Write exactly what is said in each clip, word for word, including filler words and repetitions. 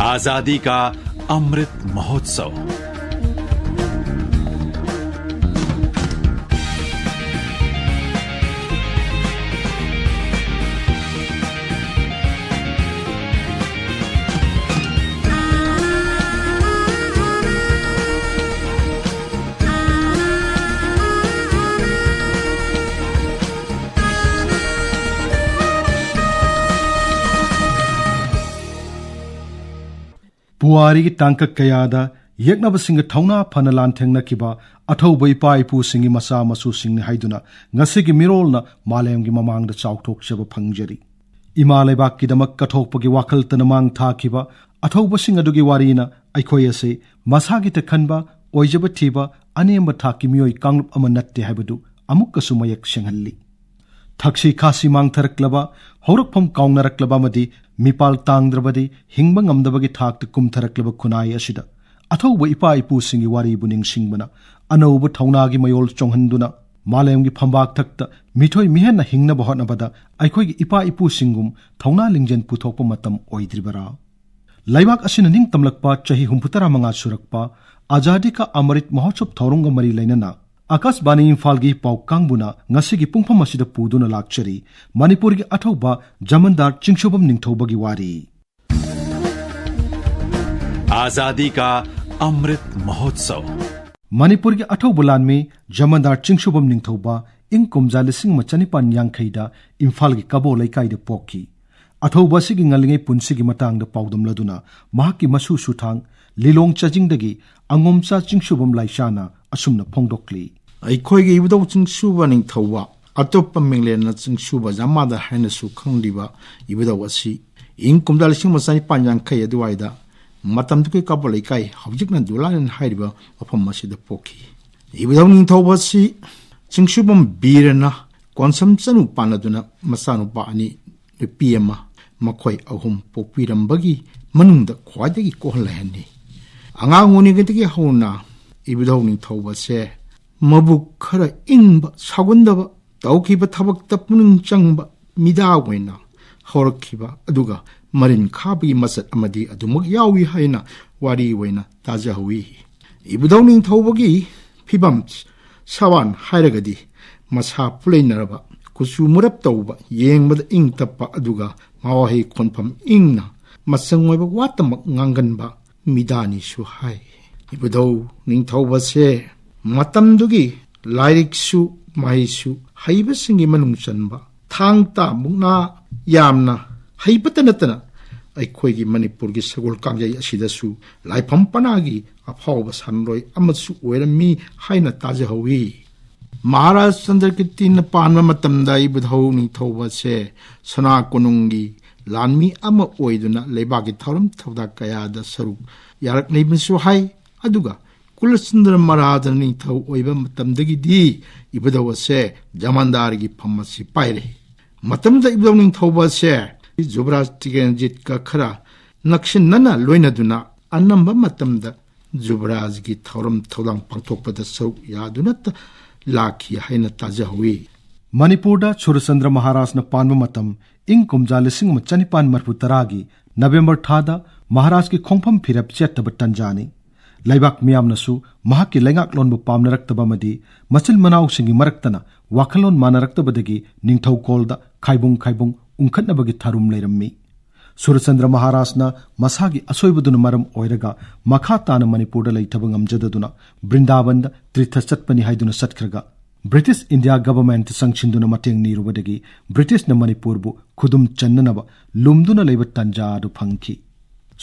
आजादी का अमृत महोत्सव। ꯄꯨꯋꯥꯔꯤꯒꯤ ꯇꯥꯡꯀꯛ ꯀꯌꯥꯗ ꯌꯦꯛꯅꯕꯁꯤꯡꯒ ꯊꯧꯅꯥ ꯐꯅ ꯂꯥꯟꯊꯦꯡꯅꯈꯤꯕ ꯑꯊꯧꯕ ꯏꯄꯥ ꯏꯄꯨꯁꯤꯡꯒꯤ ꯃꯆꯥ ꯃꯁꯨꯁꯤꯡꯅꯤ ꯍꯥꯏꯗꯨꯅ ꯉꯁꯤꯒꯤ ꯃꯤꯔꯣꯜꯅ ꯃꯥꯂꯦꯝꯒꯤ ꯃꯃꯥꯡꯗ ꯆꯥꯎꯊꯣꯛꯆꯕ ꯐꯪꯖꯔꯤ꯫ ꯏꯃꯥ ꯂꯩꯕꯥꯛꯀꯤꯗꯃꯛ ꯀꯠꯊꯣꯛꯄꯒꯤ ꯋꯥꯈꯜꯇꯅ ꯃꯥꯡ ꯊꯥꯈꯤꯕ ꯑꯊꯧꯕꯁꯤꯡ ꯑꯗꯨꯒꯤ ꯋꯥꯔꯤꯅ ꯑꯩꯈꯣꯏ ꯑꯁꯤ ꯃꯁꯥꯒꯤꯇ ꯈꯟꯕ, ꯑꯣꯏꯖꯕ ꯊꯤꯕ, ꯑꯅꯦꯝꯕ ꯊꯥꯛꯀꯤ ꯃꯤꯑꯣꯏ ꯀꯥꯡꯂꯨꯞ ꯑꯃ ꯅꯠꯇꯦ ꯍꯥꯏꯕꯗꯨ ꯑꯃꯨꯛꯀꯁꯨ ꯃꯌꯦꯛ ꯁꯦꯡꯍꯜꯂꯤ꯫ ꯊꯛꯁꯤ ꯈꯥꯁꯤ ꯃꯥꯡꯊꯔꯛꯂꯕ, ꯍꯧꯔꯛꯐꯝ ꯀꯥꯎꯅꯔꯛꯂꯕ ꯑꯃꯗꯤ ꯃꯤꯄꯥꯜ ꯇꯥꯡꯗ꯭ꯔꯕꯗꯤ ꯍꯤꯡꯕ ꯉꯝꯗꯕꯒꯤ ꯊꯥꯛꯇ ꯀꯨꯝꯊꯔꯛꯂꯕ ꯈꯨꯟꯅꯥꯏ ꯑꯁꯤꯗ ꯑꯊꯧꯕ ꯏꯄꯥ ꯏꯄꯨꯁꯤꯡꯒꯤ ꯋꯥꯔꯤꯕꯨ ꯅꯤꯡꯁꯤꯡꯕꯅ ꯑꯅꯧꯕ ꯊꯧꯅꯥꯒꯤ ꯃꯌꯣꯜ ꯆꯣꯡꯍꯟꯗꯨꯅ ꯃꯥꯂꯦꯝꯒꯤ ꯐꯝꯕꯥꯛ ꯊꯛꯇ ꯃꯤꯊꯣꯏ ꯃꯤꯍꯦꯟꯅ ꯍꯤꯡꯅꯕ ꯍꯣꯠꯅꯕꯗ ꯑꯩꯈꯣꯏꯒꯤ ꯏꯄꯥ ꯏꯄꯨꯁꯤꯡꯒꯨꯝ ꯊꯧꯅꯥ ꯂꯤꯡꯖꯦꯜ ꯄꯨꯊꯣꯛꯄ ꯃꯇꯝ ꯑꯣꯏꯗ꯭ꯔꯤꯕꯔꯥ? ꯂꯩꯕꯥꯛ ꯑꯁꯤꯅ ꯅꯤꯡꯇꯝꯂꯛꯄ ꯆꯍꯤ ꯍꯨꯝꯐꯨꯇꯔꯥ ꯃꯉꯥ ꯁꯨꯔꯛꯄ, ꯑꯖꯥꯗꯤ ꯀꯥ ꯑꯃꯔꯤꯠ ꯃꯍꯣꯠꯁꯣꯕ ꯊꯧꯔꯝꯒ ꯃꯔꯤ ꯂꯩꯅꯅ ꯑꯀꯥꯁꯕꯥꯅꯤ ꯏꯝꯐꯥꯜꯒꯤ ꯄꯥꯎ ꯀꯥꯡꯕꯨꯅ ꯉꯁꯤꯒꯤ ꯄꯨꯡꯐꯝ ꯑꯁꯤꯗ ꯄꯨꯗꯨꯅ ꯂꯥꯛꯆꯔꯤ ꯃꯅꯤꯄꯨꯔꯒꯤ ꯑꯊꯧꯕ ꯖꯃꯟꯗꯥꯔ ꯆꯤꯡꯁꯨꯕꯝ ꯅꯤꯡꯊꯧꯕꯒꯤ ꯋꯥꯔꯤ꯫ आजादी का अमृत महोत्सव। ꯃꯅꯤꯄꯨꯔꯒꯤ ꯑꯊꯧꯕ ꯂꯥꯟꯃꯤ ꯖꯃꯟꯗꯥꯔ ꯆꯤꯡꯁꯨꯕꯝ ꯅꯤꯡꯊꯧꯕ ꯏꯪ ꯀꯨꯝꯖꯥ ꯂꯤꯁꯤꯡ ꯑꯃ ꯆꯅꯤꯄꯥꯟ ꯌꯥꯡꯈꯩꯗ ꯏꯝꯐꯥꯜꯒꯤ ꯀꯕꯣ ꯂꯩꯀꯥꯏꯗ ꯄꯣꯛꯈꯤ꯫ ꯑꯊꯧꯕ ꯑꯁꯤꯒꯤ ꯉꯜꯂꯤꯉꯩ ꯄꯨꯟꯁꯤꯒꯤ ꯃꯇꯥꯡꯗ ꯄꯥꯎꯗꯝꯂꯗꯨꯅ ꯃꯍꯥꯛꯀꯤ ꯃꯁꯨ ꯁꯨꯊꯥꯡ ꯂꯤꯂꯣꯡ ꯆꯥꯖꯤꯡꯗꯒꯤ ꯑꯉꯣꯝꯆꯥ ꯆꯤꯡꯁꯨꯕꯝ ꯂꯥꯏꯁꯥꯅ ꯑꯁꯨꯝꯅ ꯐꯣꯡꯗꯣꯛꯂꯤ꯫ ꯑꯩꯈꯣꯏꯒꯤ ꯏꯕꯨꯙꯧ ꯆꯤꯡꯁꯨꯕ ꯅꯤꯡꯊꯧꯕ, ꯑꯇꯣꯞꯄ ꯃꯤꯡꯂꯦꯟꯅ ꯆꯤꯡꯁꯨꯕ ꯖꯃꯥꯗꯥꯔ ꯍꯥꯏꯅꯁꯨ ꯈꯪꯂꯤꯕ ꯏꯕꯨꯙꯧ ꯑꯁꯤ ꯏꯪ ꯀꯨꯝꯖꯥ ꯂꯤꯁꯤꯡ ꯑꯃ ꯆꯅꯤꯄꯥꯟ ꯌꯥꯡꯈꯩ ꯑꯗꯨꯋꯥꯏꯗ ꯃꯇꯝꯗꯨꯒꯤ ꯀꯕꯣ ꯂꯩꯀꯥꯏ, ꯍꯧꯖꯤꯛꯅ ꯗꯨꯂꯥꯂꯦꯟ ꯍꯥꯏꯔꯤꯕ ꯃꯐꯝ ꯑꯁꯤꯗ ꯄꯣꯛꯈꯤ꯫ ꯏꯕꯨꯙꯧ ꯅꯤꯡꯊꯧꯕ ꯑꯁꯤ ꯆꯤꯡꯁꯨꯕꯝ ꯕꯤꯔꯅ ꯀꯣꯟꯁꯝ ꯆꯅꯨ ꯄꯥꯟꯅꯗꯨꯅ ꯃꯆꯥꯅꯨꯄꯥ ꯑꯅꯤ, ꯅꯨꯄꯤ ꯑꯃ, ꯃꯈꯣꯏ ꯑꯍꯨꯝ ꯄꯣꯛꯄꯤꯔꯝꯕꯒꯤ ꯃꯅꯨꯡꯗ ꯈ꯭ꯋꯥꯏꯗꯒꯤ ꯀꯣꯍꯜ ꯂꯩꯍꯟꯅꯤ꯫ ꯑꯉꯥꯡ ꯑꯣꯏꯔꯤꯉꯩꯗꯒꯤ ꯍꯧꯅ ꯏꯕꯨꯙꯧ ꯅꯤꯡꯊꯧꯕꯁꯦ ꯃꯕꯨꯛ ꯈꯔ ꯏꯪꯕ, ꯁꯥꯎꯒꯟꯗꯕ, ꯇꯧꯈꯤꯕ ꯊꯕꯛꯇ ꯄꯨꯛꯅꯤꯡ ꯆꯪꯕ ꯃꯤꯗꯥ ꯑꯣꯏꯅ ꯍꯧꯔꯛꯈꯤꯕ, ꯑꯗꯨꯒ ꯃꯔꯤꯟ ꯈꯥꯕꯒꯤ ꯃꯆꯠ ꯑꯃꯗꯤ ꯑꯗꯨꯃꯛ ꯌꯥꯎꯏ ꯍꯥꯏꯅ ꯋꯥꯔꯤ ꯑꯣꯏꯅ ꯇꯥꯖꯍꯧꯏ꯫ ꯏꯕꯨꯙꯧ ꯅꯤꯡꯊꯧꯕꯒꯤ ꯐꯤꯕꯝ ꯁꯕꯥꯟ ꯍꯥꯏꯔꯒꯗꯤ ꯃꯁꯥ ꯄꯨꯂꯩꯅꯔꯕ, ꯀꯨꯆꯨ ꯃꯨꯔꯞ ꯇꯧꯕ, ꯌꯦꯡꯕꯗ ꯏꯪ ꯇꯞꯄ, ꯑꯗꯨꯒ ꯃꯋꯥꯍꯩ ꯈꯣꯟꯐꯝ ꯏꯪꯅ ꯃꯆꯪ ꯑꯣꯏꯕ ꯋꯥꯇꯃꯛ ꯉꯥꯡꯒꯟꯕ ꯃꯤꯗꯥꯅꯤꯁꯨ ꯍꯥꯏ꯫ ꯏꯕꯨꯙꯧ ꯅꯤꯡꯊꯧꯕꯁꯦ ꯃꯇꯝꯗꯨꯒꯤ ꯂꯥꯏꯔꯤꯛꯁꯨ ꯃꯍꯩꯁꯨ ꯍꯩꯕꯁꯤꯡꯒꯤ ꯃꯅꯨꯡ ꯆꯟꯕ, ꯊꯥꯡ ꯇꯥ ꯃꯨꯛꯅꯥ ꯌꯥꯝꯅ ꯍꯩꯕꯇ ꯅꯠꯇꯅ ꯑꯩꯈꯣꯏꯒꯤ ꯃꯅꯤꯄꯨꯔꯒꯤ ꯁꯒꯣꯜ ꯀꯥꯡꯖꯩ ꯑꯁꯤꯗꯁꯨ ꯂꯥꯏꯐꯝ ꯄꯅꯥꯒꯤ ꯑꯐꯥꯎꯕ ꯁꯥꯟꯅꯔꯣꯏ ꯑꯃꯁꯨ ꯑꯣꯏꯔꯝꯃꯤ ꯍꯥꯏꯅ ꯇꯥꯖꯍꯧꯏ꯫ ꯃꯍꯥꯔꯥꯖ ꯆꯟꯗ꯭ꯔꯀꯤꯔꯇꯤꯅ ꯄꯥꯟꯕ ꯃꯇꯝꯗ ꯏꯕꯨꯙꯧ ꯅꯤꯡꯊꯧꯕꯁꯦ ꯁꯅꯥ ꯀꯣꯅꯨꯡꯒꯤ ꯂꯥꯟꯃꯤ ꯑꯃ ꯑꯣꯏꯗꯨꯅ ꯂꯩꯕꯥꯛꯀꯤ ꯊꯧꯔꯝ ꯊꯧꯗꯥ ꯀꯌꯥꯗ ꯁꯔꯨꯛ ꯌꯥꯔꯛꯂꯤꯕꯁꯨ ꯍꯥꯏ꯫ ꯑꯗꯨꯒ ꯀꯨꯂꯆꯟꯗ꯭ꯔ ꯃꯍꯥꯔꯥꯖ ꯅꯤꯡꯊꯧ ꯑꯣꯏꯕ ꯃꯇꯝꯗꯒꯤꯗꯤ ꯏꯕꯨꯙꯧ ꯑꯁꯦ ꯖꯃꯥꯟꯗꯥꯔꯒꯤ ꯐꯝ ꯑꯁꯤ ꯄꯥꯏꯔꯦ꯫ ꯃꯇꯝꯗ ꯏꯕꯨꯙꯧ ꯅꯤꯡꯊꯧꯕ ꯑꯁꯦ ꯖꯨꯕꯔꯥꯖ ꯇꯤꯀꯦꯟꯖꯤꯠꯀ ꯈꯔ ꯅꯛꯁꯤꯟꯅꯅ ꯂꯣꯏꯅꯗꯨꯅ ꯑꯅꯝꯕ ꯃꯇꯝꯗ ꯖꯨꯕꯔꯥꯖꯒꯤ ꯊꯧꯔꯝ ꯊꯧꯗꯥꯡ ꯄꯥꯡꯊꯣꯛꯄꯗ ꯁꯔꯨꯛ ꯌꯥꯗꯨꯅꯇ ꯂꯥꯛꯈꯤ ꯍꯥꯏꯅ ꯇꯥꯖꯍꯧꯏ꯫ ꯃꯅꯤꯄꯨꯔꯗ ꯁꯨꯔꯆꯟꯗ꯭ꯔ ꯃꯍꯥꯔꯥꯖꯅ ꯄꯥꯟꯕ ꯃꯇꯝ ꯏꯪ ꯀꯨꯝꯖꯥ ꯂꯤꯁꯤꯡ ꯑꯃ ꯆꯅꯤꯄꯥꯟ ꯃꯔꯤꯐꯨ ꯇꯔꯥꯒꯤ ꯅꯕꯦꯝꯕꯔ ꯊꯥꯗ ꯃꯍꯥꯔꯥꯖꯀꯤ ꯈꯣꯡꯐꯝ ꯐꯤꯔꯦꯞ ꯆꯦꯠꯇꯕ ꯇꯟꯖꯥꯅꯤ꯫ ꯂꯩꯕꯥꯛ ꯃꯤꯌꯥꯝꯅꯁꯨ ꯃꯍꯥꯛꯀꯤ ꯂꯩꯉꯥꯛꯂꯣꯟꯕꯨ ꯄꯥꯝꯅꯔꯛꯇꯕ ꯑꯃꯗꯤ ꯃꯆꯤꯟ ꯃꯅꯥꯎꯁꯤꯡꯒꯤ ꯃꯔꯛꯇꯅ ꯋꯥꯈꯜꯂꯣꯟ ꯃꯥꯟꯅꯔꯛꯇꯕꯗꯒꯤ ꯅꯤꯡꯊꯧꯀꯣꯜꯗ ꯈꯥꯏꯕꯨꯡ ꯈꯥꯏꯕꯨꯡ ꯎꯪꯈꯠꯅꯕꯒꯤ ꯊꯧꯔꯝ ꯂꯩꯔꯝꯃꯤ꯫ ꯁꯨꯔꯆꯟꯗ꯭ꯔ ꯃꯍꯥꯔꯥꯖꯅ ꯃꯁꯥꯒꯤ ꯑꯁꯣꯏꯕꯗꯨꯅ ꯃꯔꯝ ꯑꯣꯏꯔꯒ ꯃꯈꯥ ꯇꯥꯅ ꯃꯅꯤꯄꯨꯔꯗ ꯂꯩꯊꯕ ꯉꯝꯖꯗꯗꯨꯅ ꯕ꯭ꯔꯤꯟꯗꯥꯕꯟꯗ ꯇꯤꯔꯊ ꯆꯠꯄꯅꯤ ꯍꯥꯏꯗꯨꯅ ꯆꯠꯈ꯭ꯔꯒ ꯕ꯭ꯔꯤꯇꯤꯁ ꯏꯟꯗꯤꯌꯥ ꯒꯚꯔꯟꯃꯦꯟꯠ ꯆꯪꯁꯤꯟꯗꯨꯅ ꯃꯇꯦꯡ ꯅꯤꯔꯨꯕꯗꯒꯤ ꯕ꯭ꯔꯤꯇꯤꯁꯅ ꯃꯅꯤꯄꯨꯔꯕꯨ ꯈꯨꯗꯨꯝ ꯆꯟꯅꯅꯕ ꯂꯨꯝꯗꯨꯅ ꯂꯩꯕ ꯇꯟꯖꯥ ꯑꯗꯨ ꯐꯪꯈꯤ꯫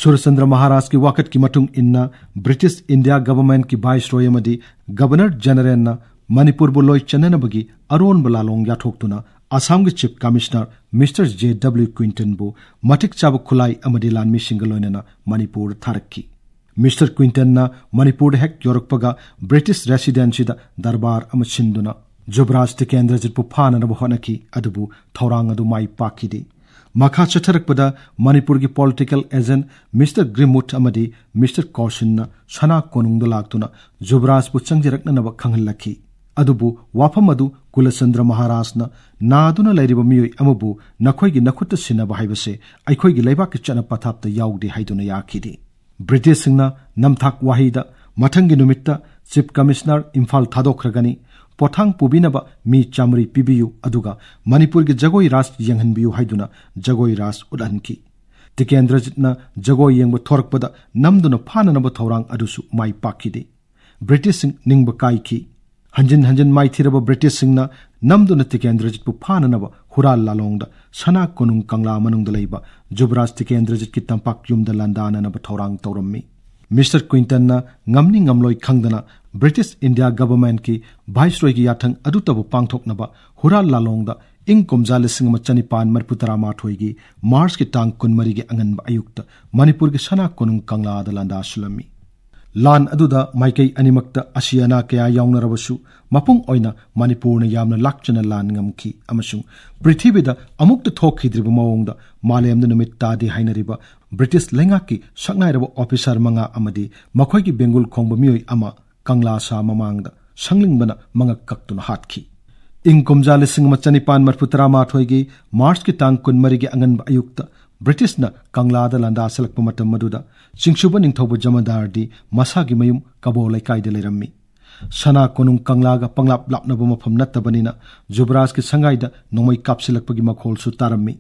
ꯁꯨꯔꯆꯟꯗ꯭ꯔ ꯃꯍꯥꯔꯥꯖꯀꯤ ꯋꯥꯀꯠꯀꯤ ꯃꯇꯨꯡ ꯏꯟꯅ ꯕ꯭ꯔꯤꯇꯤꯁ ꯏꯟꯗꯤꯌꯥ ꯒꯚꯔꯟꯃꯦꯟꯠꯀꯤ ꯚꯥꯏꯁꯔꯣꯏ ꯑꯃꯗꯤ ꯒꯚꯔꯅꯔ ꯖꯦꯅꯔꯦꯜꯅ ꯃꯅꯤꯄꯨꯔꯕꯨ ꯂꯣꯏ ꯆꯟꯅꯅꯕꯒꯤ ꯑꯔꯣꯟꯕ ꯂꯥꯂꯣꯡ ꯌꯥꯊꯣꯛꯇꯨꯅ ꯑꯁꯥꯝꯒꯤ chief commissioner mister J W ꯀ꯭ꯋꯤꯟꯇꯟꯕꯨ ꯃꯇꯤꯛ ꯆꯥꯕ ꯈꯨꯠꯂꯥꯏ ꯑꯃꯗꯤ ꯂꯥꯟꯃꯤꯁꯤꯡꯒ ꯂꯣꯏꯅꯅ ꯃꯅꯤꯄꯨꯔꯗ ꯊꯥꯔꯛꯈꯤ꯫ ꯃꯤꯁꯇꯔ ꯀ꯭ꯋꯤꯟꯇꯟꯅ ꯃꯅꯤꯄꯨꯔꯗ ꯍꯦꯛ ꯌꯧꯔꯛꯄꯒ ꯕ꯭ꯔꯤꯇꯤꯁ ꯔꯦꯁꯤꯗꯦꯟꯁꯤꯗ ꯗꯔꯕꯥꯔ ꯑꯃ ꯁꯤꯟꯗꯨꯅ ꯖꯨꯕꯔꯥꯖ ꯇꯤꯀꯦꯟꯗ꯭ꯔꯖꯤꯠꯄꯨ ꯐꯥꯅꯅꯕ ꯍꯣꯠꯅꯈꯤ, ꯑꯗꯨꯕꯨ ꯊꯧꯔꯥꯡ ꯑꯗꯨ ꯃꯥꯏ ꯄꯥꯛꯈꯤꯗꯦ꯫ ꯃꯈꯥ ꯆꯠꯊꯔꯛꯄꯗ ꯃꯅꯤꯄꯨꯔꯒꯤ ꯄꯣꯂꯤꯇꯤꯀꯦꯜ ꯑꯦꯖꯦꯟꯠ ꯃꯤꯁꯇꯔ ꯒ꯭ꯔꯤꯝꯋꯨꯗ ꯑꯃꯗꯤ ꯃꯤꯁꯇꯔ ꯀꯣꯁꯤꯟꯅ ꯁꯅꯥ ꯀꯣꯅꯨꯡꯗ ꯂꯥꯛꯇꯨꯅ ꯖꯨꯕꯔꯥꯖꯄꯨ ꯆꯪꯖꯔꯛꯅꯅꯕ ꯈꯪꯍꯜꯂꯛꯈꯤ꯫ ꯑꯗꯨꯕꯨ ꯋꯥꯐꯝ ꯑꯗꯨ ꯀꯨꯂꯆꯟꯗ꯭ꯔ ꯃꯍꯥꯔꯥꯖꯅ ꯅꯥꯗꯨꯅ ꯂꯩꯔꯤꯕ ꯃꯤꯑꯣꯏ ꯑꯃꯕꯨ ꯅꯈꯣꯏꯒꯤ ꯅꯈꯨꯠꯇ ꯁꯤꯟꯅꯕ ꯍꯥꯏꯕꯁꯦ ꯑꯩꯈꯣꯏꯒꯤ ꯂꯩꯕꯥꯛꯀꯤ ꯆꯠꯅ ꯄꯊꯥꯞꯇ ꯌꯥꯎꯗꯦ ꯍꯥꯏꯗꯨꯅ ꯌꯥꯈꯤꯗꯦ꯫ ꯕ꯭ꯔꯤꯇꯤꯁꯁꯤꯡꯅ ꯅꯝꯊꯥꯛ ꯋꯥꯍꯩꯗ ꯃꯊꯪꯒꯤ ꯅꯨꯃꯤꯠꯇ ꯆꯤꯐ ꯀꯃꯤꯁꯅꯔ ꯏꯝꯐꯥꯜ ꯊꯥꯗꯣꯛꯈ꯭ꯔꯒꯅꯤ, ꯄꯣꯠꯊꯥꯡ ꯄꯨꯕꯤꯅꯕ ꯃꯤ ꯆꯥꯃꯔꯤ ꯄꯤꯕꯤꯌꯨ, ꯑꯗꯨꯒ ꯃꯅꯤꯄꯨꯔꯒꯤ ꯖꯒꯣꯏ ꯔꯥꯁ ꯌꯦꯡꯍꯟꯕꯤꯌꯨ ꯍꯥꯏꯗꯨꯅ ꯖꯒꯣꯏ ꯔꯥꯁ ꯎꯠꯍꯟꯈꯤ꯫ ꯇꯤꯀꯦꯟꯗ꯭ꯔꯖꯤꯠꯅ ꯖꯒꯣꯏ ꯌꯦꯡꯕ ꯊꯣꯔꯛꯄꯗ ꯅꯝꯗꯨꯅ ꯐꯥꯅꯅꯕ ꯊꯧꯔꯥꯡ ꯑꯗꯨꯁꯨ ꯃꯥꯏ ꯄꯥꯛꯈꯤꯗꯦ꯫ ꯕ꯭ꯔꯤꯇꯤꯁꯁꯤꯡ ꯅꯤꯡꯕ ꯀꯥꯏꯈꯤ꯫ ꯍꯟꯖꯤꯟ ꯍꯟꯖꯤꯟ ꯃꯥꯏꯊꯤꯔꯕ ꯕ꯭ꯔꯤꯇꯤꯁꯁꯤꯡꯅ ꯅꯝꯗꯨꯅ ꯇꯤꯀꯦꯟꯗ꯭ꯔꯖꯤꯠꯄꯨ ꯐꯥꯅꯅꯕ ꯍꯨꯔꯥꯜ ꯂꯥꯂꯣꯡꯗ ꯁꯅꯥ ꯀꯣꯅꯨꯡ ꯀꯪꯂꯥ ꯃꯅꯨꯡꯗ ꯂꯩꯕ ꯖꯨꯕꯔꯥꯖ ꯇꯤꯀꯦꯟꯗ꯭ꯔꯖꯤꯠꯀꯤ ꯇꯝꯄꯥꯛ ꯌꯨꯝꯗ ꯂꯥꯟꯗꯥꯅꯅꯕ ꯊꯧꯔꯥꯡ ꯇꯧꯔꯝꯃꯤ꯫ ꯃꯤꯁꯇꯔ ꯀ꯭ꯋꯤꯟꯇꯟꯅ ꯉꯝꯅꯤ ꯉꯝꯂꯣꯏ ꯈꯪꯗꯅ ꯕ꯭ꯔꯤꯇꯤꯁ ꯏꯟꯗꯤꯌꯥ ꯒꯚꯔꯟꯃꯦꯟꯠꯀꯤ ꯚꯥꯏꯁꯔꯣꯏꯒꯤ ꯌꯥꯊꯪ ꯑꯗꯨꯇꯕꯨ ꯄꯥꯡꯊꯣꯛꯅꯕ ꯍꯨꯔꯥꯜ ꯂꯥꯂꯣꯡꯗ ꯏꯪ ꯀꯨꯝꯖꯥ ꯂꯤꯁꯤꯡ ꯑꯃ ꯆꯅꯤꯄꯥꯟ ꯃꯔꯤꯐꯨ ꯇꯔꯥꯃꯥꯊꯣꯏꯒꯤ ꯃꯥꯔꯆꯀꯤ ꯇꯥꯡ ꯀꯨꯟꯃꯔꯤꯒꯤ ꯑꯉꯟꯕ ꯑꯌꯨꯛꯇ ꯃꯅꯤꯄꯨꯔꯒꯤ ꯁꯅꯥ ꯀꯣꯅꯨꯡ ꯀꯪꯂꯥꯗ ꯂꯥꯟꯗꯥꯁꯤꯜꯂꯝꯃꯤ꯫ ꯂꯥꯟ ꯑꯗꯨꯗ ꯃꯥꯏꯀꯩ ꯑꯅꯤꯃꯛꯇ ꯑꯁꯤ ꯑꯅꯥ ꯀꯌꯥ ꯌꯥꯎꯅꯔꯕꯁꯨ, ꯃꯄꯨꯡ ꯑꯣꯏꯅ ꯃꯅꯤꯄꯨꯔꯅ ꯌꯥꯝꯅ ꯂꯥꯛꯆꯅ ꯂꯥꯟ ꯉꯝꯈꯤ ꯑꯃꯁꯨꯡ ꯄ꯭ꯔꯤꯊꯤꯕꯤꯗ ꯑꯃꯨꯛꯇ ꯊꯣꯛꯈꯤꯗ꯭ꯔꯤꯕ ꯃꯑꯣꯡꯗ ꯃꯥꯂꯦꯝꯗ ꯅꯨꯃꯤꯠ ꯇꯥꯗꯦ ꯍꯥꯏꯅꯔꯤꯕ ꯕ꯭ꯔꯤꯇꯤꯁ ꯂꯩꯉꯥꯛꯀꯤ ꯁꯛꯅꯥꯏꯔꯕ ꯑꯣꯐꯤꯁꯥꯔ ꯃꯉꯥ ꯑꯃꯗꯤ ꯃꯈꯣꯏꯒꯤ ꯕꯦꯡꯒꯨꯜ ꯈꯣꯡꯕ ꯃꯤꯑꯣꯏ ꯑꯃ ꯀꯪꯂꯥ ꯁꯥ ꯃꯃꯥꯡꯗ ꯁꯪꯂꯤꯡꯕꯅ ꯃꯉꯛ ꯀꯛꯇꯨꯅ ꯍꯥꯠꯈꯤ꯫ ꯏꯪ ꯀꯨꯝꯖꯥ ꯂꯤꯁꯤꯡ ꯑꯃ ꯆꯅꯤꯄꯥꯟ ꯃꯔꯤꯐꯨ ꯇꯔꯥꯃꯥꯊꯣꯏꯒꯤ ꯃꯥꯔꯆꯀꯤ ꯇꯥꯡ ꯀꯨꯟꯃꯔꯤꯒꯤ ꯑꯉꯟꯕ ꯑꯌꯨꯛꯇ ꯕ꯭ꯔꯤꯇꯤꯁꯅ ꯀꯪꯂꯥꯗ ꯂꯥꯟꯗꯥꯁꯤꯜꯂꯛꯄ ꯃꯇꯝ ꯑꯗꯨꯗ ꯆꯤꯡꯁꯨꯕ ꯅꯤꯡꯊꯧꯕ ꯖꯃꯗꯥꯔꯗꯤ ꯃꯁꯥꯒꯤ ꯃꯌꯨꯝ ꯀꯕꯣ ꯂꯩꯀꯥꯏꯗ ꯂꯩꯔꯝꯃꯤ꯫ ꯁꯅꯥ ꯀꯣꯅꯨꯡ ꯀꯪꯂꯥꯒ ꯄꯪꯂꯥꯞ ꯂꯥꯞꯅꯕ ꯃꯐꯝ ꯅꯠꯇꯕꯅꯤꯅ ꯖꯨꯕꯔꯥꯖꯀꯤ ꯁꯪꯒꯥꯏꯗ ꯅꯣꯡꯃꯩ ꯀꯥꯞꯁꯤꯜꯂꯛꯄꯒꯤ ꯃꯈꯣꯜꯁꯨ ꯇꯥꯔꯝꯃꯤ꯫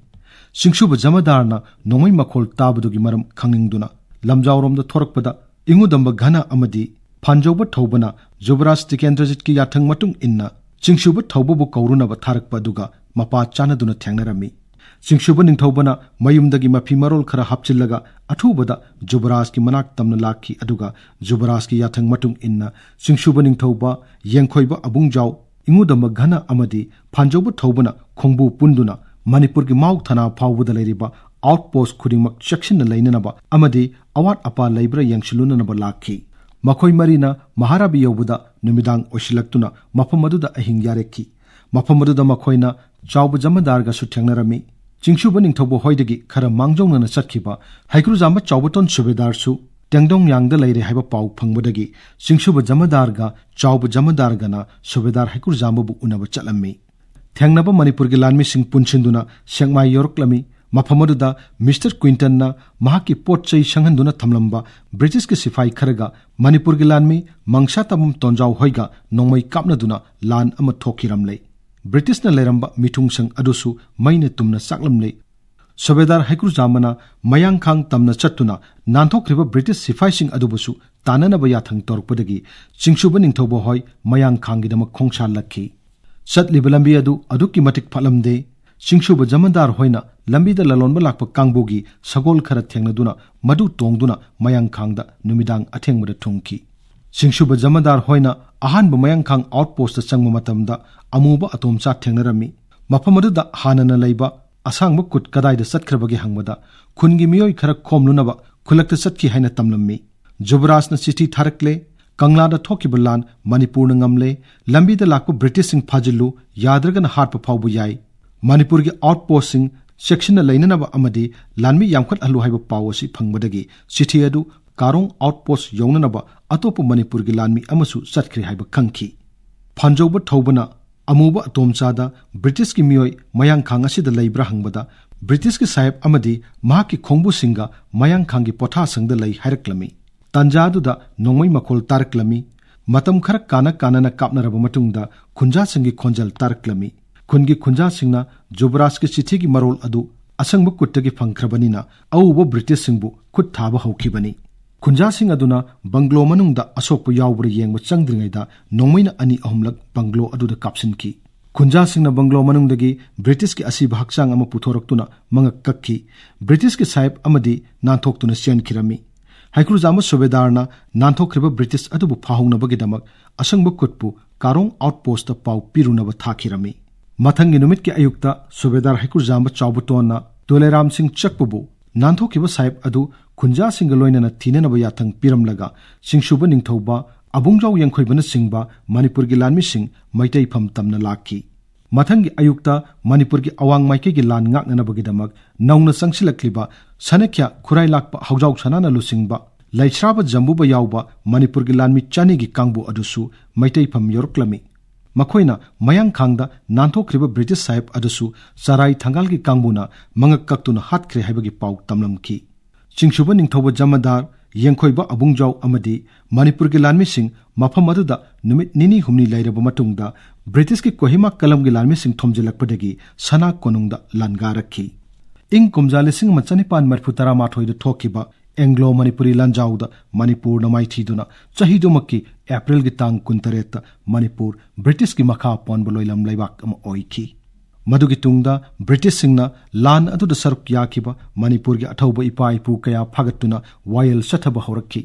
ꯆꯤꯡꯁꯨꯕ ꯖꯃꯗꯥꯔꯅ ꯅꯣꯡꯃꯩ ꯃꯈꯣꯜ ꯇꯥꯕꯗꯨꯒꯤ ꯃꯔꯝ ꯈꯪꯅꯤꯡꯗꯨꯅ ꯂꯝꯖꯥꯎꯔꯣꯝꯗ ꯊꯣꯔꯛꯄꯗ ꯏꯉꯨꯗꯝꯕ ꯘꯅ ꯑꯃꯗꯤ ꯐꯥꯟꯖꯧꯕ ꯊꯧꯕꯅ ꯖꯨꯕꯔꯥꯖ ꯇꯤꯀꯦꯟꯗ꯭ꯔꯖꯤꯠꯀꯤ ꯌꯥꯊꯪ ꯃꯇꯨꯡ ꯏꯟꯅ ꯆꯤꯡꯁꯨꯕ ꯊꯧꯕꯕꯨ ꯀꯧꯔꯨꯅꯕ ꯊꯥꯔꯛꯄ ꯑꯗꯨꯒ ꯃꯄꯥ ꯆꯥꯅꯗꯨꯅ ꯊꯦꯡꯅꯔꯝꯃꯤ꯫ ꯆꯤꯡꯁꯨꯕ ꯅꯤꯡꯊꯧꯕꯅ ꯃꯌꯨꯝꯗꯒꯤ ꯃꯐꯤ ꯃꯔꯣꯜ ꯈꯔ ꯍꯥꯞꯆꯤꯜꯂꯒ ꯑꯊꯨꯕꯗ ꯖꯨꯕꯔꯥꯖꯀꯤ ꯃꯅꯥꯛ ꯇꯝꯅ ꯂꯥꯛꯈꯤ, ꯑꯗꯨꯒ ꯖꯨꯕꯔꯥꯖꯀꯤ ꯌꯥꯊꯪ ꯃꯇꯨꯡ ꯏꯟꯅ ꯆꯤꯡꯁꯨꯕ ꯅꯤꯡꯊꯧꯕ, ꯌꯦꯡꯈꯣꯏꯕ ꯑꯕꯨꯡꯖꯥꯎ, ꯏꯉꯨꯗꯝꯕ ꯘꯅ ꯑꯃꯗꯤ ꯐꯥꯟꯖꯧꯕ ꯊꯧꯕꯅ ꯈꯣꯡꯕꯨ ꯄꯨꯟꯗꯨꯅ ꯃꯅꯤꯄꯨꯔꯒꯤ ꯃꯥꯎ ꯊꯅꯥ ꯐꯥꯎꯕꯗ ꯂꯩꯔꯤꯕ ꯑꯥꯎꯠꯄꯣꯁ ꯈꯨꯗꯤꯡꯃꯛ ꯆꯦꯛꯁꯤꯟꯅ ꯂꯩꯅꯅꯕ ꯑꯃꯗꯤ ꯑꯋꯥꯠ ꯑꯄꯥ ꯂꯩꯕ꯭ꯔꯥ ꯌꯦꯡꯁꯤꯜꯂꯨꯅꯅꯕ ꯂꯥꯛꯈꯤ꯫ ꯃꯈꯣꯏ ꯃꯔꯤꯅ ꯃꯍꯥꯔꯥꯕꯤ ꯌꯧꯕꯗ ꯅꯨꯃꯤꯗꯥꯡ ꯑꯣꯏꯁꯤꯜꯂꯛꯇꯨꯅ ꯃꯐꯝ ꯑꯗꯨꯗ ꯑꯍꯤꯡ ꯌꯥꯔꯦꯛꯈꯤ꯫ ꯃꯐꯝ ꯑꯗꯨꯗ ꯃꯈꯣꯏꯅ ꯆꯥꯎꯕ ꯖꯃꯗꯥꯔꯒꯁꯨ ꯊꯦꯡꯅꯔꯝꯃꯤ꯫ ꯆꯤꯡꯁꯨꯕ ꯅꯤꯡꯊꯧꯕ ꯍꯣꯏꯗꯒꯤ ꯈꯔ ꯃꯥꯡꯖꯧꯅꯅ ꯆꯠꯈꯤꯕ ꯍꯩꯀ꯭ꯔꯨꯖꯥꯝꯕ ꯆꯥꯎꯕꯇꯣꯟ ꯁꯨꯕꯦꯗꯥꯔꯁꯨ ꯆꯦꯡꯗꯣꯡꯌꯥꯡꯗ ꯂꯩꯔꯦ ꯍꯥꯏꯕ ꯄꯥꯎ ꯐꯪꯕꯗꯒꯤ ꯆꯤꯡꯁꯨꯕ ꯖꯃꯗꯥꯔꯒ ꯆꯥꯎꯕ ꯖꯃꯗꯥꯔꯒꯅ ꯁꯨꯕꯦꯗꯥꯔ ꯍꯩꯀ꯭ꯔꯨꯖꯥꯝꯕꯕꯨ ꯎꯅꯕ ꯆꯠꯂꯝꯃꯤ꯫ ꯊꯦꯡꯅꯕ ꯃꯅꯤꯄꯨꯔꯒꯤ ꯂꯥꯟꯃꯤꯁꯤꯡ ꯄꯨꯟꯁꯤꯟꯗꯨꯅ ꯁꯦꯛꯃꯥꯏ ꯌꯧꯔꯛꯂꯝꯃꯤ꯫ ꯃꯐꯝ ꯑꯗꯨꯗ ꯃꯤꯁꯇꯔ ꯀ꯭ꯋꯤꯟꯇꯟꯅ ꯃꯍꯥꯛꯀꯤ ꯄꯣꯠ ꯆꯩ ꯁꯪꯍꯟꯗꯨꯅ ꯊꯝꯂꯝꯕ ꯕ꯭ꯔꯤꯇꯤꯁꯀꯤ ꯁꯤꯐꯥꯏ ꯈꯔꯒ ꯃꯅꯤꯄꯨꯔꯒꯤ ꯂꯥꯟꯃꯤ ꯃꯪꯁꯥ ꯇꯥꯕꯝ ꯇꯣꯟꯖꯥꯎ ꯍꯣꯏꯒ ꯅꯣꯡꯃꯩ ꯀꯥꯞꯅꯗꯨꯅ ꯂꯥꯟ ꯑꯃ ꯊꯣꯛꯈꯤꯔꯝꯂꯦ꯫ ꯕ꯭ꯔꯤꯇꯤꯁꯅ ꯂꯩꯔꯝꯕ ꯃꯤꯊꯨꯡꯁꯪ ꯑꯗꯨꯁꯨ ꯃꯩꯅ ꯇꯨꯝꯅ ꯆꯥꯛꯂꯝꯂꯦ꯫ ꯁꯨꯕꯦꯗꯥꯔ ꯍꯩꯀ꯭ꯔꯨꯖꯥꯝꯕꯅ ꯃꯌꯥꯡꯈꯥꯡ ꯇꯝꯅ ꯆꯠꯇꯨꯅ ꯅꯥꯟꯊꯣꯛꯈ꯭ꯔꯤꯕ ꯕ꯭ꯔꯤꯇꯤꯁ ꯁꯤꯐꯥꯏꯁꯤꯡ ꯑꯗꯨꯕꯨꯁꯨ ꯇꯥꯟꯅꯅꯕ ꯌꯥꯊꯪ ꯇꯧꯔꯛꯄꯗꯒꯤ ꯆꯤꯡꯁꯨꯕ ꯅꯤꯡꯊꯧꯕ ꯍꯣꯏ ꯃꯌꯥꯡꯈꯥꯡꯒꯤꯗꯃꯛ ꯈꯣꯡꯁꯥꯜꯂꯛꯈꯤ꯫ ꯆꯠꯂꯤꯕ ꯂꯝꯕꯤ ꯑꯗꯨ ꯑꯗꯨꯛꯀꯤ ꯃꯇꯤꯛ ꯐꯠꯂꯝꯗꯦ꯫ ꯆꯤꯡꯁꯨꯕ ꯖꯃꯗꯥꯔ ꯍꯣꯏꯅ ꯂꯝꯕꯤꯗ ꯂꯂꯣꯟꯕ ꯂꯥꯛꯄ ꯀꯥꯡꯕꯨꯒꯤ ꯁꯒꯣꯜ ꯈꯔ ꯊꯦꯡꯅꯗꯨꯅ ꯃꯗꯨ ꯇꯣꯡꯗꯨꯅ ꯃꯌꯥꯡꯈꯥꯡꯗ ꯅꯨꯃꯤꯗꯥꯡ ꯑꯊꯦꯡꯕꯗ ꯊꯨꯡꯈꯤ꯫ ꯆꯤꯡꯁꯨꯕ ꯖꯃꯗꯥꯔ ꯍꯣꯏꯅ ꯑꯍꯥꯟꯕ ꯃꯌꯥꯡꯈꯥꯡ ꯑꯥꯎꯠꯄꯣꯁꯇ ꯆꯪꯕ ꯃꯇꯝꯗ ꯑꯃꯨꯕ ꯑꯇꯣꯝꯆꯥ ꯊꯦꯡꯅꯔꯝꯃꯤ꯫ ꯃꯐꯝ ꯑꯗꯨꯗ ꯍꯥꯟꯅꯅ ꯂꯩꯕ ꯑꯁꯥꯡꯕ ꯀꯨꯠ ꯀꯗꯥꯏꯗ ꯆꯠꯈ꯭ꯔꯕꯒꯦ ꯍꯪꯕꯗ ꯈꯨꯟꯒꯤ ꯃꯤꯑꯣꯏ ꯈꯔ ꯈꯣꯝꯂꯨꯅꯕ ꯈꯨꯜꯂꯛꯇ ꯆꯠꯈꯤ ꯍꯥꯏꯅ ꯇꯝꯂꯝꯃꯤ꯫ ꯖꯨꯕꯔꯥꯖꯅ ꯆꯤꯊꯤ ꯊꯥꯔꯛꯂꯦ, "ꯀꯪꯂꯥꯗ ꯊꯣꯛꯈꯤꯕ ꯂꯥꯟ ꯃꯅꯤꯄꯨꯔꯅ ꯉꯝꯂꯦ꯫ ꯂꯝꯕꯤꯗ ꯂꯥꯛꯄ ꯕ꯭ꯔꯤꯇꯤꯁꯁꯤꯡ ꯐꯥꯖꯤꯜꯂꯨ, ꯌꯥꯗ꯭ꯔꯒꯅ ꯍꯥꯠꯄ ꯐꯥꯎꯕ ꯌꯥꯏ꯫ ꯃꯅꯤꯄꯨꯔꯒꯤ ꯑꯥꯎꯠꯄꯣꯁꯁꯤꯡ ꯆꯦꯛꯁꯤꯟꯅ ꯂꯩꯅꯅꯕ ꯑꯃꯗꯤ ꯂꯥꯟꯃꯤ ꯌꯥꯝꯈꯠꯍꯜꯂꯨ" ꯍꯥꯏꯕ ꯄꯥꯎ ꯑꯁꯤ ꯐꯪꯕꯗꯒꯤ ꯆꯤꯊꯤ ꯑꯗꯨ ꯀꯥꯔꯣꯡ ꯑꯥꯎꯠꯄꯣꯁ ꯌꯧꯅꯅꯕ ꯑꯇꯣꯞꯄ ꯃꯅꯤꯄꯨꯔꯒꯤ ꯂꯥꯟꯃꯤ ꯑꯃꯁꯨ ꯆꯠꯈ꯭ꯔꯦ ꯍꯥꯏꯕ ꯈꯪꯈꯤ꯫ ꯐꯟꯖꯧꯕ ꯊꯧꯕꯅ ꯑꯃꯨꯕ ꯑꯇꯣꯝꯆꯥꯗ ꯕ꯭ꯔꯤꯇꯤꯁꯀꯤ ꯃꯤꯑꯣꯏ ꯃꯌꯥꯡꯈꯥꯡ ꯑꯁꯤꯗ ꯂꯩꯕ꯭ꯔꯥ ꯍꯪꯕꯗ, ꯕ꯭ꯔꯤꯇꯤꯁꯀꯤ ꯁꯥꯍꯦꯕ ꯑꯃꯗꯤ ꯃꯍꯥꯛꯀꯤ ꯈꯣꯡꯕꯨꯁꯤꯡꯒ ꯃꯌꯥꯡꯈꯥꯡꯒꯤ ꯄꯣꯊꯥꯁꯪꯗ ꯂꯩ ꯍꯥꯏꯔꯛꯂꯝꯃꯤ꯫ ꯇꯥꯟꯖꯥꯗꯨꯗ ꯅꯣꯡꯃꯩ ꯃꯈꯣꯜ ꯇꯥꯔꯛꯂꯝꯃꯤ꯫ ꯃꯇꯝ ꯈꯔ ꯀꯥꯟꯅ ꯀꯥꯟꯅꯅ ꯀꯥꯞꯅꯔꯕ ꯃꯇꯨꯡꯗ ꯈꯨꯟꯖꯥꯁꯤꯡꯒꯤ ꯈꯣꯟꯖꯦꯜ ꯇꯥꯔꯛꯂꯝꯃꯤ꯫ ꯈꯨꯟꯒꯤ ꯈꯨꯟꯖꯥꯁꯤꯡꯅ ꯖꯨꯕꯔꯥꯖꯀꯤ ꯆꯤꯊꯤꯒꯤ ꯃꯔꯣꯜ ꯑꯗꯨ ꯑꯁꯪꯕ ꯀꯨꯠꯇꯒꯤ ꯐꯪꯈ꯭ꯔꯕꯅꯤꯅ ꯑꯎꯕ ꯕ꯭ꯔꯤꯇꯤꯁꯁꯤꯡꯕꯨ ꯈꯨꯠ ꯊꯥꯕ ꯍꯧꯈꯤꯕꯅꯤ꯫ ꯈꯨꯟꯖꯥꯁꯤꯡ ꯑꯗꯨꯅ ꯕꯪꯒ꯭ꯂꯣ ꯃꯅꯨꯡꯗ ꯑꯁꯣꯛꯄ ꯌꯥꯎꯕ꯭ꯔꯥ ꯌꯦꯡꯕ ꯆꯪꯗ꯭ꯔꯤꯉꯩꯗ ꯅꯣꯡꯃꯩꯅ ꯑꯅꯤ ꯑꯍꯨꯝꯂꯛ ꯕꯪꯒ꯭ꯂꯣ ꯑꯗꯨꯗ ꯀꯥꯞꯁꯤꯟꯈꯤ꯫ ꯈꯨꯟꯖꯥꯁꯤꯡꯅ ꯕꯪꯒ꯭ꯂꯣ ꯃꯅꯨꯡꯗꯒꯤ ꯕ꯭ꯔꯤꯇꯤꯁꯀꯤ ꯑꯁꯤꯕ ꯍꯛꯆꯥꯡ ꯑꯃ ꯄꯨꯊꯣꯔꯛꯇꯨꯅ ꯃꯉꯛ ꯀꯛꯈꯤ꯫ ꯕ꯭ꯔꯤꯇꯤꯁꯀꯤ ꯁꯥꯍꯦꯕ ꯑꯃꯗꯤ ꯅꯥꯟꯊꯣꯛꯇꯨꯅ ꯆꯦꯟꯈꯤꯔꯝꯃꯤ꯫ ꯍꯩꯀ꯭ꯔꯨꯖꯥꯝꯕ ꯁꯨꯕꯦꯗꯥꯔꯅ ꯅꯥꯟꯊꯣꯛꯈ꯭ꯔꯤꯕ ꯕ꯭ꯔꯤꯇꯤꯁ ꯑꯗꯨꯕꯨ ꯐꯥꯍꯧꯅꯕꯒꯤꯗꯃꯛ ꯑꯁꯪꯕ ꯀꯨꯠꯄꯨ ꯀꯥꯔꯣꯡ ꯑꯥꯎꯠꯄꯣꯁꯇ ꯄꯥꯎ ꯄꯤꯔꯨꯅꯕ ꯊꯥꯈꯤꯔꯝꯃꯤ꯫ ꯃꯊꯪꯒꯤ ꯅꯨꯃꯤꯠꯀꯤ ꯑꯌꯨꯛꯇ ꯁꯨꯕꯦꯗꯥꯔ ꯍꯩꯀ꯭ꯔꯨꯖꯥꯝꯕ ꯆꯥꯎꯕꯇꯣꯟꯅ ꯇꯨꯂꯦꯔꯥꯝ ꯁꯤꯡ ꯆꯛꯄꯕꯨ ꯅꯥꯟꯊꯣꯛꯈꯤꯕ ꯁꯥꯍꯦꯕ ꯑꯗꯨ ꯈꯨꯟꯖꯥꯁꯤꯡꯒ ꯂꯣꯏꯅꯅ ꯊꯤꯅꯅꯕ ꯌꯥꯊꯪ ꯄꯤꯔꯝꯂꯒ ꯆꯤꯡꯁꯨꯕ ꯅꯤꯡꯊꯧꯕ, ꯑꯕꯨꯡꯖꯥꯎ ꯌꯦꯡꯈꯣꯏꯕꯅꯆꯤꯡꯕ ꯃꯅꯤꯄꯨꯔꯒꯤ ꯂꯥꯟꯃꯤꯁꯤꯡ ꯃꯩꯇꯩꯐꯝ ꯇꯝꯅ ꯂꯥꯛꯈꯤ꯫ ꯃꯊꯪꯒꯤ ꯑꯌꯨꯛꯇ ꯃꯅꯤꯄꯨꯔꯒꯤ ꯑꯋꯥꯡ ꯃꯥꯏꯀꯩꯒꯤ ꯂꯥꯟ ꯉꯥꯛꯅꯅꯕꯒꯤꯗꯃꯛ ꯅꯧꯅ ꯆꯪꯁꯤꯜꯂꯛꯂꯤꯕ ꯁꯅꯈ꯭ꯌꯥ ꯈꯨꯔꯥꯏ ꯂꯥꯛꯄ ꯍꯧꯖꯥꯎ ꯁꯅꯥꯅ ꯂꯨꯆꯤꯡꯕ ꯂꯩꯁ꯭ꯔꯥꯕ ꯖꯝꯕꯨꯕ ꯌꯥꯎꯕ ꯃꯅꯤꯄꯨꯔꯒꯤ ꯂꯥꯟꯃꯤ ꯆꯅꯤꯒꯤ ꯀꯥꯡꯕꯨ ꯑꯗꯨꯁꯨ ꯃꯩꯇꯩꯐꯝ ꯌꯧꯔꯛꯂꯝꯃꯤ꯫ ꯃꯈꯣꯏꯅ ꯃꯌꯥꯡꯈꯥꯡꯗ ꯅꯥꯟꯊꯣꯛꯈ꯭ꯔꯤꯕ ꯕ꯭ꯔꯤꯇꯤꯁ ꯁꯥꯍꯦꯕ ꯑꯗꯨꯁꯨ ꯆꯔꯥꯏ ꯊꯪꯒꯥꯜꯒꯤ ꯀꯥꯡꯕꯨꯅ ꯃꯉꯛ ꯀꯛꯇꯨꯅ ꯍꯥꯠꯈ꯭ꯔꯦ ꯍꯥꯏꯕꯒꯤ ꯄꯥꯎ ꯇꯝꯂꯝꯈꯤ꯫ ꯆꯤꯡꯁꯨꯕ ꯅꯤꯡꯊꯧꯕ ꯖꯃꯗꯥꯔ, ꯌꯦꯡꯈꯣꯏꯕ ꯑꯕꯨꯡꯖꯥꯎ ꯑꯃꯗꯤ ꯃꯅꯤꯄꯨꯔꯒꯤ ꯂꯥꯟꯃꯤꯁꯤꯡ ꯃꯐꯝ ꯑꯗꯨꯗ ꯅꯨꯃꯤꯠ ꯅꯤꯅꯤ ꯍꯨꯝꯅꯤ ꯂꯩꯔꯕ ꯃꯇꯨꯡꯗ ꯕ꯭ꯔꯤꯇꯤꯁꯀꯤ ꯀꯣꯍꯤꯃꯥ ꯀꯂꯝꯒꯤ ꯂꯥꯟꯃꯤꯁꯤꯡ ꯊꯣꯝꯖꯤꯜꯂꯛꯄꯗꯒꯤ ꯁꯅꯥ ꯀꯣꯅꯨꯡꯗ ꯂꯥꯟꯒꯥꯔꯛꯈꯤ꯫ ꯏꯪ ꯀꯨꯝꯖꯥ ꯂꯤꯁꯤꯡ ꯑꯃ ꯆꯅꯤꯄꯥꯟ ꯃꯔꯤꯐꯨ ꯇꯔꯥꯃꯥꯊꯣꯏꯗ ꯊꯣꯛꯈꯤꯕ ꯑꯦꯡꯒ꯭ꯂꯣ ꯃꯅꯤꯄꯨꯔꯤ ꯂꯥꯟꯖꯥꯎꯗ ꯃꯅꯤꯄꯨꯔꯅ ꯃꯥꯏꯊꯤꯗꯨꯅ ꯆꯍꯤꯗꯨꯃꯛꯀꯤ ꯑꯦꯄ꯭ꯔꯤꯜꯒꯤ ꯇꯥꯡ ꯀꯨꯟꯇꯔꯦꯠꯇ ꯃꯅꯤꯄꯨꯔ ꯕ꯭ꯔꯤꯇꯤꯁꯀꯤ ꯃꯈꯥ ꯄꯣꯟꯕ ꯂꯣꯏꯂꯝ ꯂꯩꯕꯥꯛ ꯑꯃ ꯑꯣꯏꯈꯤ꯫ ꯃꯗꯨꯒꯤ ꯇꯨꯡꯗ ꯕ꯭ꯔꯤꯇꯤꯁꯁꯤꯡꯅ ꯂꯥꯟ ꯑꯗꯨꯗ ꯁꯔꯨꯛ ꯌꯥꯈꯤꯕ ꯃꯅꯤꯄꯨꯔꯒꯤ ꯑꯊꯧꯕ ꯏꯄꯥ ꯏꯄꯨ ꯀꯌꯥ ꯐꯥꯒꯠꯇꯨꯅ ꯋꯥꯌꯦꯜ ꯆꯠꯊꯕ ꯍꯧꯔꯛꯈꯤ꯫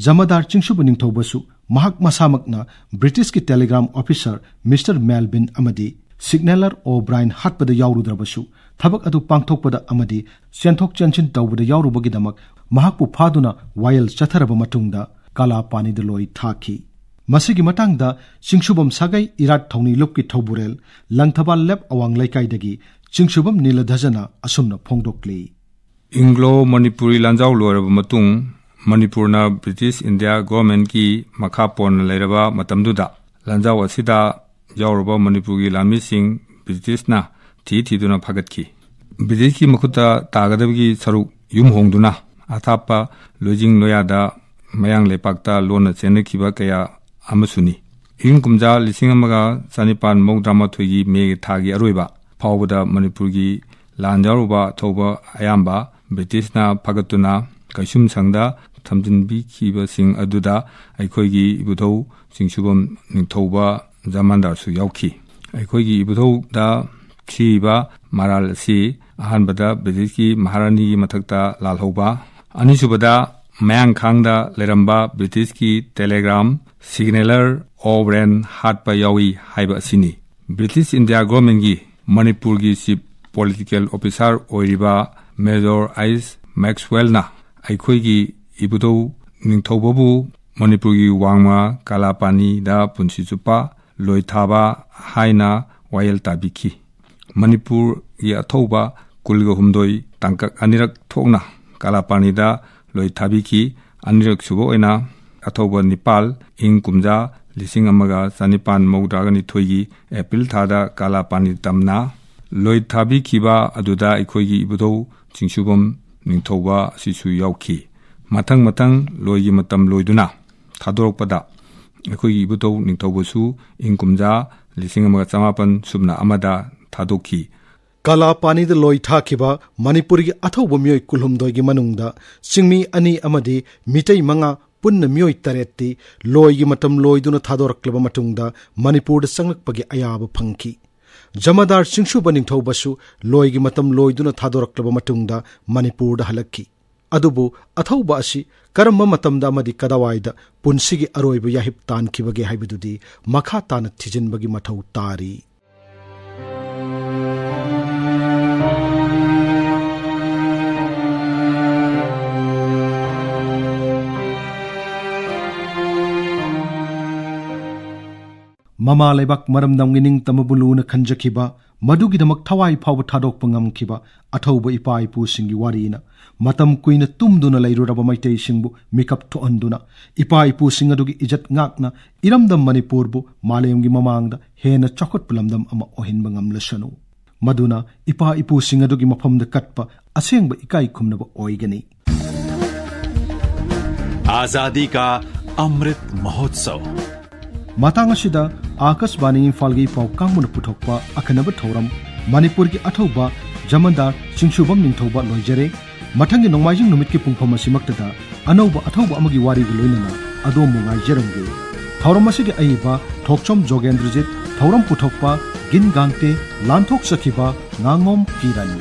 ꯖꯃꯗꯥꯔ ꯆꯤꯡꯁꯨꯕ ꯅꯤꯡꯊꯧꯕꯁꯨ ꯃꯍꯥꯛ ꯃꯁꯥꯃꯛꯅ ꯕ꯭ꯔꯤꯇꯤꯁꯀꯤ ꯇꯦꯂꯤꯒ꯭ꯔꯥꯝ ꯑꯣꯐꯤꯁꯔ ꯃꯤꯁꯇꯔ ꯃꯦꯜꯕꯤꯟ ꯑꯃꯗꯤ ꯁꯤꯒꯅꯦꯂꯔ ꯑꯣ ꯕ꯭ꯔꯥꯏꯟ ꯍꯥꯠꯄꯗ ꯌꯥꯎꯔꯨꯗ꯭ꯔꯕꯁꯨ, ꯊꯕꯛ ꯑꯗꯨ ꯄꯥꯡꯊꯣꯛꯄꯗ ꯑꯃꯗꯤ ꯆꯦꯟꯊꯣꯛ ꯆꯦꯟꯁꯤꯟ ꯇꯧꯕꯗ ꯌꯥꯎꯔꯨꯕꯒꯤꯗꯃꯛ ꯃꯍꯥꯛꯄꯨ ꯐꯥꯗꯨꯅ ꯋꯥꯌꯦꯜ ꯆꯠꯊꯔꯕ ꯃꯇꯨꯡꯗ ꯀꯥꯂꯥꯄꯥꯅꯤꯗ ꯂꯣꯏ ꯊꯥꯈꯤ꯫ ꯃꯁꯤꯒꯤ ꯃꯇꯥꯡꯗ ꯆꯤꯡꯁꯨꯕꯝ ꯁꯥꯒꯩ ꯏꯔꯥꯠ ꯊꯧꯅꯤ ꯂꯨꯞꯀꯤ ꯊꯧꯕꯨꯔꯦꯜ ꯂꯪꯊꯕꯥꯜ ꯂꯦꯞ ꯑꯋꯥꯡ ꯂꯩꯀꯥꯏꯗꯒꯤ ꯆꯤꯡꯁꯨꯕꯝ ꯅꯤꯂꯙꯖꯅ ꯑꯁꯨꯝꯅ ꯐꯣꯡꯗꯣꯛꯂꯤ꯫ ꯏꯪꯒ꯭ꯂꯣ ꯃꯅꯤꯄꯨꯔꯤ ꯂꯥꯟꯖꯥꯎ ꯂꯣꯏꯔꯕ ꯃꯇꯨꯡ, ꯃꯅꯤꯄꯨꯔꯅ ꯕ꯭ꯔꯤꯇꯤꯁ ꯏꯟꯗꯤꯌꯥ ꯒꯣꯔꯃꯦꯟꯒꯤ ꯃꯈꯥ ꯄꯣꯟꯅ ꯂꯩꯔꯕ ꯃꯇꯝꯗꯨꯗ, ꯂꯥꯟꯖꯥꯎ ꯑꯁꯤꯗ ꯌꯥꯎꯔꯕ ꯃꯅꯤꯄꯨꯔꯒꯤ ꯂꯥꯟꯃꯤꯁꯤꯡ ꯕ꯭ꯔꯤꯇꯤꯁꯅ ꯊꯤ ꯊꯤꯗꯨꯅ ꯐꯥꯒꯠꯈꯤ꯫ ꯕ꯭ꯔꯤꯇꯤꯁꯀꯤ ꯃꯈꯨꯠꯇ ꯇꯥꯒꯗꯕꯒꯤ ꯁꯔꯨꯛ ꯌꯨꯝ ꯍꯣꯡꯗꯨꯅ, ꯑꯊꯥꯞꯄ ꯂꯣꯏꯖꯤꯡ ꯂꯣꯌꯥꯗ ꯃꯌꯥꯡ ꯂꯩꯄꯥꯛꯇ ꯂꯣꯟꯅ ꯆꯦꯟꯅꯈꯤꯕ ꯀꯌꯥ ꯑꯃꯁꯨꯅꯤ꯫ ꯏꯪ ꯀꯨꯝꯖꯥ ꯂꯤꯁꯤꯡ ꯑꯃꯒ ꯆꯅꯤꯄꯥꯟ ꯃꯧꯗ꯭ꯔꯥ ꯃꯥꯊꯣꯏꯒꯤ ꯃꯦꯒꯤ ꯊꯥꯒꯤ ꯑꯔꯣꯏꯕ ꯐꯥꯎꯕꯗ ꯃꯅꯤꯄꯨꯔꯒꯤ ꯂꯥꯟ ꯌꯥꯎꯔꯨꯕ ꯑꯊꯧꯕ ꯑꯌꯥꯝꯕ ꯕ꯭ꯔꯤꯇꯤꯁꯅ ꯐꯥꯒꯠꯇꯨꯅ ꯀꯩꯁꯨꯝꯁꯪꯗ ꯊꯝꯖꯤꯟꯕꯤꯈꯤꯕꯁꯤꯡ ꯑꯗꯨꯗ ꯑꯩꯈꯣꯏꯒꯤ ꯏꯕꯨꯙꯧ ꯆꯤꯡꯁꯨꯕꯝ ꯅꯤꯡꯊꯧꯕ ꯖꯃꯥꯟꯗꯥꯔꯁꯨ ꯌꯥꯎꯈꯤ꯫ ꯑꯩꯈꯣꯏꯒꯤ ꯏꯕꯨꯙꯧꯗ ꯊꯤꯕ ꯃꯔꯥꯜ ꯑꯁꯤ ꯑꯍꯥꯟꯕꯗ ꯕ꯭ꯔꯤꯇꯤꯁꯀꯤ ꯃꯍꯥꯔꯥꯅꯤꯒꯤ ꯃꯊꯛꯇ ꯂꯥꯜꯍꯧꯕ, ꯑꯅꯤꯁꯨꯕꯗ ꯃꯌꯥꯡꯈꯥꯡꯗ ꯂꯩꯔꯝꯕ ꯕ꯭ꯔꯤꯇꯤꯁꯀꯤ ꯇꯦꯂꯦꯒ꯭ꯔꯥꯝ ꯁꯤꯒꯅꯦꯂꯔ ꯑꯣꯕ꯭ꯔꯦꯟ ꯍꯥꯠꯄ ꯌꯥꯎꯏ ꯍꯥꯏꯕ ꯑꯁꯤꯅꯤ꯫ ꯕ꯭ꯔꯤꯇꯤꯁ ꯏꯟꯗꯤꯌꯥ ꯒꯣꯔꯃꯦꯟꯒꯤ ꯃꯅꯤꯄꯨꯔꯒꯤ ꯆꯤꯐ ꯄꯣꯂꯤꯇꯤꯀꯦꯜ ꯑꯣꯐꯤꯁꯥꯔ ꯑꯣꯏꯔꯤꯕ ꯃꯦꯖꯣꯔ ꯑꯥꯏꯁ ꯃꯦꯛꯁꯋꯦꯜꯅ ꯑꯩꯈꯣꯏꯒꯤ ꯏꯕꯨꯙꯧ ꯅꯤꯡꯊꯧꯕꯕꯨ ꯃꯅꯤꯄꯨꯔꯒꯤ ꯋꯥꯡꯃ ꯀꯥꯂꯥꯄꯥꯅꯤꯗ ꯄꯨꯟꯁꯤ ꯆꯨꯞꯄ ꯂꯣꯏꯊꯥꯕ ꯍꯥꯏꯅ ꯋꯥꯌꯦꯜ ꯇꯥꯕꯤꯈꯤ꯫ ꯃꯅꯤꯄꯨꯔꯒꯤ ꯑꯊꯧꯕ ꯀꯨꯜꯒ ꯍꯨꯝꯗꯣꯏ ꯇꯥꯡꯀꯛ ꯑꯅꯤꯔꯛ ꯊꯣꯛꯅ ꯀꯥꯂꯥꯄꯥꯅꯤꯗ ꯂꯣꯏ ꯊꯥꯕꯤꯈꯤ꯫ ꯑꯅꯤꯔꯛ ꯁꯨꯕ ꯑꯣꯏꯅ ꯑꯊꯧꯕ ꯅꯤꯄꯥꯜ, ꯏꯪ ꯀꯨꯝꯖꯥ ꯂꯤꯁꯤꯡ ꯑꯃꯒ ꯆꯅꯤꯄꯥꯟ ꯃꯧꯗ꯭ꯔꯥꯒ ꯅꯤꯊꯣꯏꯒꯤ ꯑꯦꯄ꯭ꯔꯤꯜ ꯊꯥꯗ ꯀꯥꯂꯥꯄꯥꯅꯤ ꯇꯝꯅ ꯂꯣꯏ ꯊꯥꯕꯤꯈꯤꯕ ꯑꯗꯨꯗ ꯑꯩꯈꯣꯏꯒꯤ ꯏꯕꯨꯙꯧ ꯆꯤꯡꯁꯨꯕꯝ ꯅꯤꯡꯊꯧꯕ ꯑꯁꯤꯁꯨ ꯌꯥꯎꯈꯤ꯫ ꯃꯊꯪ ꯃꯊꯪ ꯂꯣꯏꯒꯤ ꯃꯇꯝ ꯂꯣꯏꯗꯨꯅ ꯊꯥꯗꯣꯔꯛꯄꯗ ꯑꯩꯈꯣꯏꯒꯤ ꯏꯕꯨꯙꯧ ꯅꯤꯡꯊꯧꯕꯁꯨ ꯏꯪ ꯀꯨꯝꯖꯥ ꯂꯤꯁꯤꯡ ꯑꯃꯒ ꯆꯃꯥꯄꯟ ꯁꯨꯞꯅ ꯑꯃꯗ ꯊꯥꯗꯣꯛꯈꯤ꯫ ꯀꯥꯂꯥꯄꯥꯅꯤꯗ ꯂꯣꯏ ꯊꯥꯈꯤꯕ ꯃꯅꯤꯄꯨꯔꯒꯤ ꯑꯊꯧꯕ ꯃꯤꯑꯣꯏ ꯀꯨꯟꯍꯨꯝꯗꯣꯏꯒꯤ ꯃꯅꯨꯡꯗ ꯆꯤꯡꯃꯤ ꯑꯅꯤ ꯑꯃꯗꯤ ꯃꯤꯇꯩ ꯃꯉꯥ, ꯄꯨꯟꯅ ꯃꯤꯑꯣꯏ ꯇꯔꯦꯠꯇꯤ ꯂꯣꯏꯒꯤ ꯃꯇꯝ ꯂꯣꯏꯗꯨꯅ ꯊꯥꯗꯣꯔꯛꯂꯕ ꯃꯇꯨꯡꯗ ꯃꯅꯤꯄꯨꯔꯗ ꯆꯪꯂꯛꯄꯒꯤ ꯑꯌꯥꯕ ꯐꯪꯈꯤ꯫ ꯖꯃꯥꯗꯥꯔ ꯆꯤꯡꯁꯨꯕ ꯅꯤꯡꯊꯧꯕꯁꯨ ꯂꯣꯏꯒꯤ ꯃꯇꯝ ꯂꯣꯏꯗꯨꯅ ꯊꯥꯗꯣꯔꯛꯂꯕ ꯃꯇꯨꯡꯗ ꯃꯅꯤꯄꯨꯔꯗ ꯍꯜꯂꯛꯈꯤ꯫ ꯑꯗꯨꯕꯨ ꯑꯊꯧꯕ ꯑꯁꯤ ꯀꯔꯝꯕ ꯃꯇꯝꯗ ꯑꯃꯗꯤ ꯀꯗꯥꯋꯥꯏꯗ ꯄꯨꯟꯁꯤꯒꯤ ꯑꯔꯣꯏꯕ ꯌꯥꯍꯤꯞ ꯇꯥꯟꯈꯤꯕꯒꯦ ꯍꯥꯏꯕꯗꯨꯗꯤ ꯃꯈꯥ ꯇꯥꯅ ꯊꯤꯖꯤꯟꯕꯒꯤ ꯃꯊꯧ ꯇꯥꯔꯤ꯫ ꯃꯃꯥ ꯂꯩꯕꯥꯛ ꯃꯔꯝꯗꯝꯒꯤ ꯅꯤꯡꯇꯝꯕꯕꯨ ꯂꯨꯅ ꯈꯟꯖꯈꯤꯕ, ꯃꯗꯨꯒꯤꯗꯃꯛ ꯊꯋꯥꯏ ꯐꯥꯎꯕ ꯊꯥꯗꯣꯛꯄ ꯉꯝꯈꯤꯕ ꯑꯊꯧꯕ ꯏꯄꯥ ꯏꯄꯨꯁꯤꯡꯒꯤ ꯋꯥꯔꯤꯅ ꯃꯇꯝ ꯀꯨꯏꯅ ꯇꯨꯝꯗꯨꯅ ꯂꯩꯔꯨꯔꯕ ꯃꯩꯇꯩꯁꯤꯡꯕꯨ ꯃꯤꯀꯞ ꯊꯣꯛꯍꯟꯗꯨꯅ, ꯏꯄꯥ ꯏꯄꯨꯁꯤꯡ ꯑꯗꯨꯒꯤ ꯏꯖꯠ ꯉꯥꯛꯅ ꯏꯔꯝꯗꯝ ꯃꯅꯤꯄꯨꯔꯕꯨ ꯃꯥꯂꯦꯝꯒꯤ ꯃꯃꯥꯡꯗ ꯍꯦꯟꯅ ꯆꯥꯎꯈꯠꯄ ꯂꯝꯗꯝ ꯑꯃ ꯑꯣꯏꯍꯟꯕ ꯉꯝꯂꯁꯅꯨ꯫ ꯃꯗꯨꯅ ꯏꯄꯥ ꯏꯄꯨꯁꯤꯡ ꯑꯗꯨꯒꯤ ꯃꯐꯝꯗ ꯀꯠꯄ ꯑꯁꯦꯡꯕ ꯏꯀꯥꯏ ꯈꯨꯝꯅꯕ ꯑꯣꯏꯒꯅꯤ꯫ आजादी का अमृत महोत्सव। ꯃꯇꯥꯡ ꯑꯁꯤꯗ ꯑꯥꯀꯥꯁꯕꯥꯅꯤ ꯏꯝꯐꯥꯜꯒꯤ ꯄꯥꯎ ꯀꯥꯡꯕꯨꯅ ꯄꯨꯊꯣꯛꯄ ꯑꯈꯟꯅꯕ ꯊꯧꯔꯝ ꯃꯅꯤꯄꯨꯔꯒꯤ ꯑꯊꯧꯕ ꯖꯃꯥꯗꯥꯔ ꯆꯤꯡꯁꯨꯕꯝ ꯅꯤꯡꯊꯧꯕ ꯂꯣꯏꯖꯔꯦ꯫ ꯃꯊꯪꯒꯤ ꯅꯣꯡꯃꯥꯏꯖꯤꯡ ꯅꯨꯃꯤꯠꯀꯤ ꯄꯨꯡꯐꯝ ꯑꯁꯤꯃꯛꯇꯗ ꯑꯅꯧꯕ ꯑꯊꯧꯕ ꯑꯃꯒꯤ ꯋꯥꯔꯤꯒ ꯂꯣꯏꯅꯅ ꯑꯗꯣꯝꯕꯨ ꯉꯥꯏꯖꯔꯝꯒꯦ꯫ ꯊꯧꯔꯝ ꯑꯁꯤꯒꯤ ꯑꯏꯕ ꯊꯣꯛꯆꯣꯝ ꯖꯣꯒꯦꯟꯗ꯭ꯔꯖꯤꯠ, ꯊꯧꯔꯝ ꯄꯨꯊꯣꯛꯄ ꯒꯤꯟ ꯒꯥꯡꯇꯦ, ꯂꯥꯟꯊꯣꯛꯆꯈꯤꯕ ꯉꯥꯉꯣꯝ ꯀꯤꯔꯟ꯫